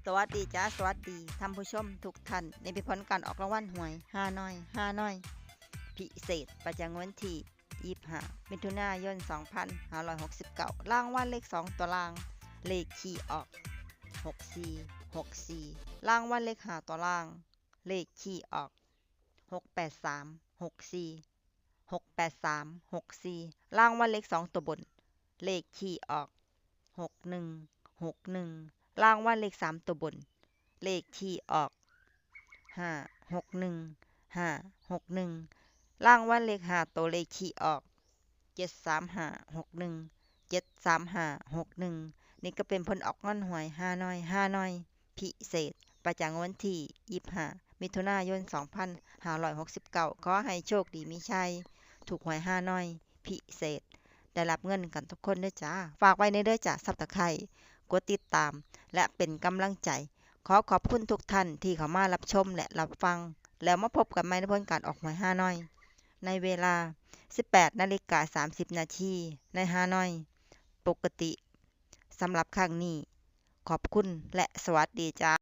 ສະຫວັດດີຈ້າ ສະຫວັດດີທ່ານຜູ້ຊົມທຸກທ່ານ. ນີ້ເປັນຜົນການອອກລາງວັນຫວຍຮານ້ອຍ ຮານ້ອຍ ພິເສດ ປະຈຳວັນທີ ຊາວຫ້າ ມິຖຸນາຍົນ ສອງພັນຫ້າຮ້ອຍຫົກສິບເກົ້າ. ລາງວັນເລກສອງຕົວລ່າງ ເລກທີ່ອອກ ຫົກສີ່ ຫົກສີ່. ລາງວັນເລກຫ້າຕົວລ່າງ ເລກທີ່ອອກ ຫົກແປດສາມ ຫົກສີ່ ຫົກແປດສາມ ຫົກສີ່. ລາງວັນເລກສອງຕົວບົນ ເລກທີ່ອອກ ຫົກໜຶ່ງ ຫົກໜຶ່ງ. ລາງວັນເລກສາມຕົວບົນ ເລກທີ່ອອກ ຫ້າຫົກໜຶ່ງ ຫ້າຫົກໜຶ່ງ. ລາງວັນເລກຫ້າໂຕ ເລກທີ່ອອກ ເຈັດສາມຫ້າຫົກໜຶ່ງ ເຈັດສາມຫ້າຫົກໜຶ່ງ. ນີ້ກໍເປັນຜົນອອກງວນຫວຍຮານ້ອຍ ຮານ້ອຍ ພິເສດ ປະຈຳວັນທີ ຊາວຫ້າ ມິຖຸນາຍົນ ສອງພັນຫ້າຮ້ອຍຫົກສິບເກົ້າ. ຂໍໃຫ້ໂຊກດີມີໄຊ ຖືກຫວຍຮານ້ອຍພິເສດ ໄດ້ຮັບເງິນກັນທຸກຄົນເດີຈ້າ. ຝາກໄວ້ແດ່ເດີຈ້າ Subscribe ກົດຕິດຕາມ ແລະ ເປັນກຳລັງໃຈ. ຂໍຂອບຄຸນທຸກທ່ານທີ່ເຂົ້າມາຮັບຊົມ ແລະ ຮັບຟັງ. ແລ້ວມາພົບກັນໃໝ່ໃນຜົນການອອກຫວຍຮານ້ອຍ ໃນເວລາ ສິບແປດນາລິກາ ສາມສິບນາທີ ໃນຮານ້ອຍປົກກະຕິ. ສຳລັບຄັ້ງນີ້ ຂອບຄຸນ ແລະ ສະຫວັດດີຈ້າ.